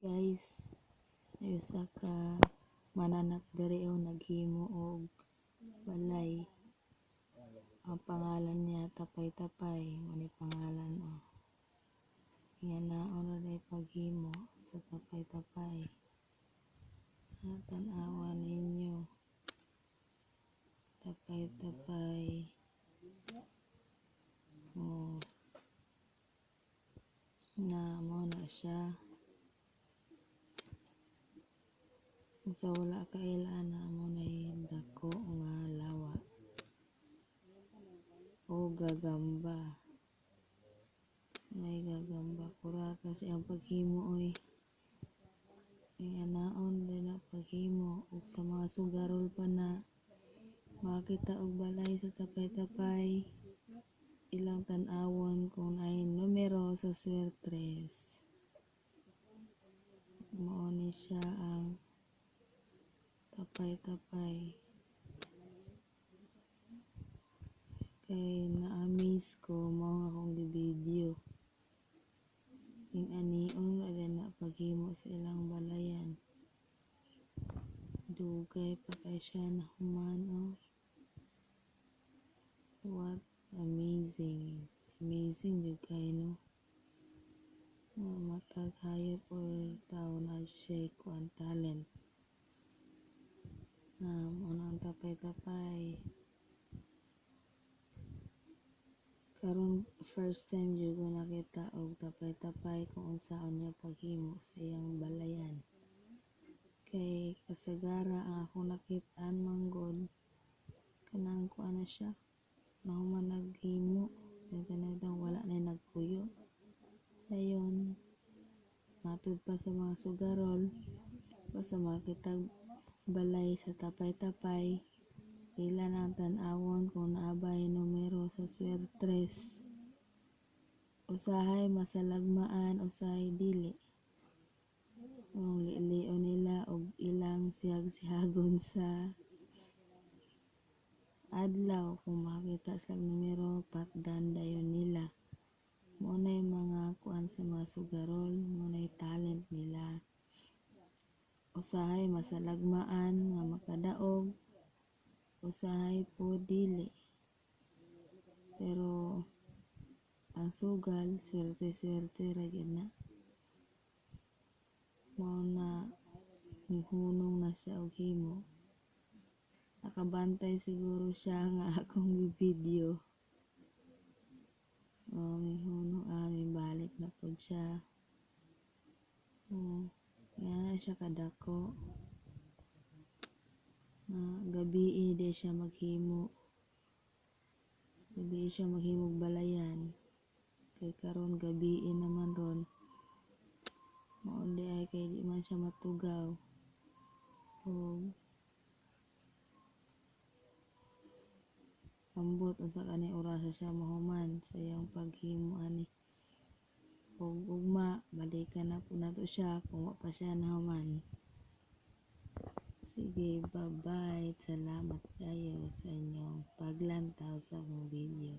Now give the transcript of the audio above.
Guys, may usa ka mananap diri oh, naghimo og balay. Ang pangalan niya Tapay-tapay, mao ni pangalan oh. Inganaon ra diay paghimo sa tapay-tapay. Ah, tan-awa ninyo. Tapay-tapay. Oh. Na mao na siya. Sa wala kaila ana, mao nay dako nga lawa o gagamba. May gagamba, kurata siya ang paghimo oy. Inganaon din na paghimo ug sa mga sugarol pa na makakita og balay sa tapay-tapay, ilang tan-awon kung naay numero sa swertres. Mao ni siya ang tapay-tapay. Kay na-amaze ko, mao nga akong gi-video. Ing-anion ra na paghimo sa ilang balayan. Dugay pa kay siya nahuman oh. What amazing. Amazing jud kay, no. Nga matag hayop or tao naa siya kuan, talent. Ah, mao na ang tapay-tapay. Karon first time jud ko nakita og tapay-tapay kung unsaon niya paghimo sa iyang balayan. Kay kasagara ang akong nakit-an man gud, kanang kuan na siya, nahuman naghimo, kanang wala nay nagpuyo. Dayon matud pa sa mga sugarol, basta makitag balay sa tapay-tapay, ila nang tan-awon kung naa bay numero sa swertres. Usahay masalagmaan, usahay dili. Ang lilion nila og ilang sihag-sihagon sa adlaw kung makakita sa numero, patdan dayon nila. Mao nay mga kuan sa mga sugarol, mao nay talent nila. Usahay masalagmaan nga makadaog, usahay po dili. Pero ang sugal, swerte-swerte ra gyud na. Mao na mihunong na siya og himo. Nakabantay siguro siya nga akong gi-video. Oh, mihunong, ah, mibalik na pod siya. Oh, nga siya kadako. Ah, gabii di siya maghimo. Gabii siya maghimog balayan. Kay karon gabii naman ron. Mao diay kay di man siya matugaw. Og ambot unsa kani orasa siya mahuman sa iyang paghimo ani. Og ugma balikan na po nato siya kung wa pa siya nahuman. Sige, bye-bye. Salamat kayo sa inyong paglantaw sa akong video.